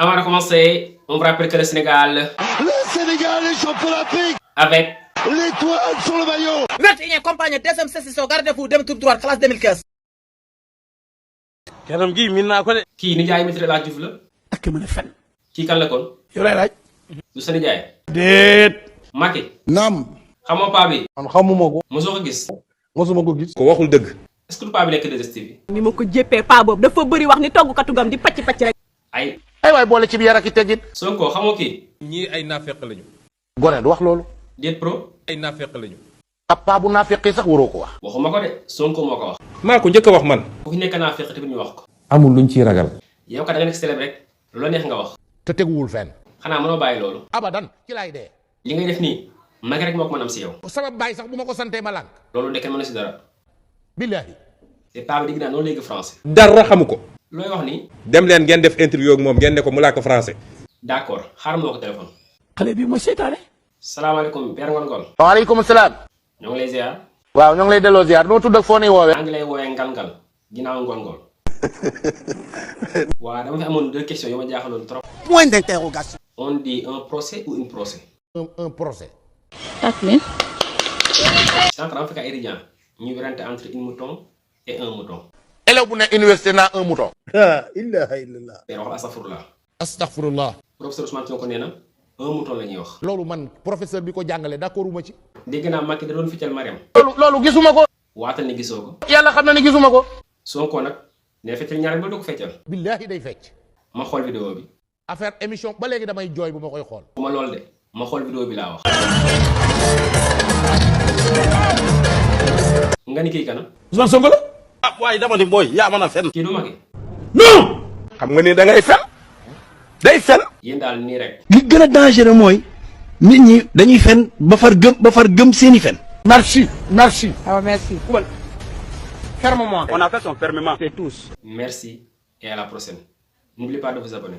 Avant de commencer, on vous rappelle que le Sénégal... Le Sénégal est champion d'Afrique avec... l'étoile sur le maillot. 21e compagnie deuxième session garde-fou dem tour droit classe 2015. kanam gi min naa ko de. kii nijaay Maître El Hadji Diouf la. ak mën a fen. kii kan la kon. yow lay laaj. du sa nijaay. déet. Macky. Naam. xamoo paa bi. man xamuma ko. mosoo ko gis. mosuma ko gis. ko waxul dëgg. est-ce que du paa bi nekk 2STV. ni ma ko jéppee paa boobu dafa bëri wax ni toggkatu gam di pacc rek. ay. ay waay boole ci biir ak i teggin. Sonko xamoo kii. ñii ay naafeq lañu. Gone du wax loolu. déet pro. ay naafeq lañu. ab paa bu naafeqee sax waroo ko wax. waxuma ko de Sonko moo ko wax. maa ko njëkk a wax man. ku fi nekk naa fekk tamit ñu wax ko. amul luñ ciy ragal. yow kat da nga nekk célèbre rek loo neex nga wax. te teguwul fenn. xanaa mënoo bàyyi loolu. abadan ci laay dee. li ngay def nii mag rek moo ko mën am si yow. sama baay sax bu ma ko santee ma lànk. loolu de kenn mënu si dara. billaahi. te paa bi digg naa noonu léegi français. dara xamu ko. looy wax nii. dem leen ngeen def interview ak moom ngeen ne ko mu làkk français. d'accord xaaral ma ko téléphone. xale bi mooy seytaane. salaamaaleykum Père Ngol Ngol. waaleykum salaam. ñoo ngi lay ziar. waaw ñoo ngi lay delloo ziar noo tudd ak foo nii woowee. maa ngi lay woowee ngal-ngal ginnaaw Ngol Ngol. waaw dama fi amoon deux questions yoo ma jaaxaloon trop. point d'interrogation. on dit un procès ou une procès. un procès. sànq dama fekk ay étudiants ñu werante entre une mouton et un mouton. élève bu ne université naa un mouton. la ilaha illallah. Père waxal astafurlah. astaghfirullah. professeur Ousmane Sonko nee na un mouton la ñuy wax. loolu man professeur bi ko jàngale d'accorduma ci. dégg naa Macky da doon ficcal Mariam. loolu gisuma ko. waatal ni gisoo ko. yàlla xam na ne gisuma ko. Sonko nag nee feccal ñaareel ba du ko feccal. billaahi day fecc. ma xool vidéo bi. affaire émission ba léegi damay jooy bu ma koy xool. bu ma lool de ma xool vidéo bi laa wax. nga ni kii kana. Ousmane Sonko la. ah waaye dama ni booy yaa mën a fen. kii du Macky. non. xam nga ni da ngay fen. day fen. yéen daal nii rek. li gën a dangereux mooy nit ñi dañuy fen ba far gëm seeni fen. merci merci. ferme-moi. On a fait son fermement. C'est tous. Merci et à la prochaine. N'oubliez pas de vous abonner.